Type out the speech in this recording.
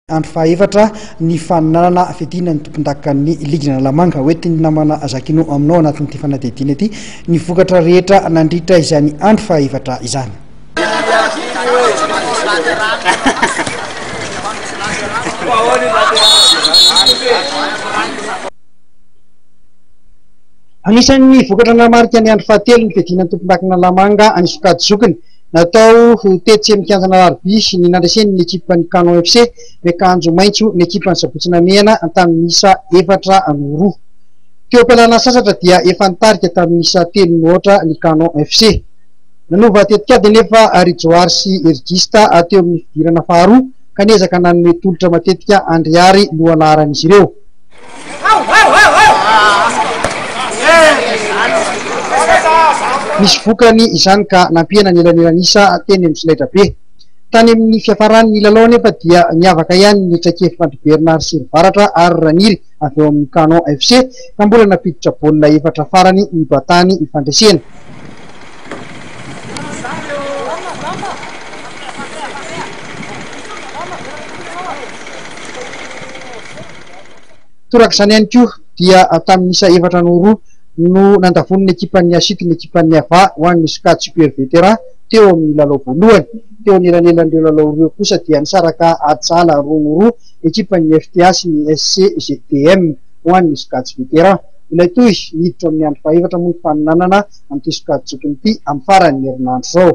Andro fahaefatra ny faninanana fiadiana ny tompondakan'ny ligin'Analamanga. Hoentin'ny namana Zakino aminao anatin'ity fanadihadiana ity ny vokatra rehetra nandritra izany andro fahaefatra izany. Anisan'ny vokatra namarika ny andro fahatelo ny fiadiana ny tompondakan'Analamanga any sokajy zokiny. Natao ho tetsy amin'ny kianjan'Alarobia ny nandresen'ny ekipan'ny Canon FC miakanjo maitso ny ekipan'ny Sabotsy Namehana tamin'ny isa 4 no 2. Teo am-pialana sasatra dia efa nitarika tamin'ny isa 3 no 0 ny Canon FC. Nanova tetikady anefa ry Johary sy ry Gista teo amin'ny fidirana faharoa ka niezaka nanome tolotra matetika an-dry Ary lohalaharan'izy ireo. Nisy vokany izany ka nampihena ny elanelan'isa teny amin'ny solaitrabe. Tany amin'ny fiafaran'ny lalao anefa dia niavaka ihany ny traikefa-dry Bernard sy ry Varatra ary Raniry avy ao amin'ny Canon FC ka mbola nampiditra baolina efatra farany nibatany ny fandresena. Torak'izany ihany koa dia tamin'ny isa 4 no 2 no nandavoan'ny ekipan'ny Asity ny ekipan'ny Ava ho an'ny sokajy Super Vétéran teo amin'ny lalao voalohany. Teo anelanelan'ireo lalao ireo kosa dia nisaraka ady sahala 2 no 2 ny ekipan'ny FTA sy ny SCGTM ho an'ny sokajy Vétéran. Mbola hitohy hiditra amin'ny andro fahefatra moa ny faninanana amin'ity sokajy zokiny ity amin'ny faran'ny herinandro izao.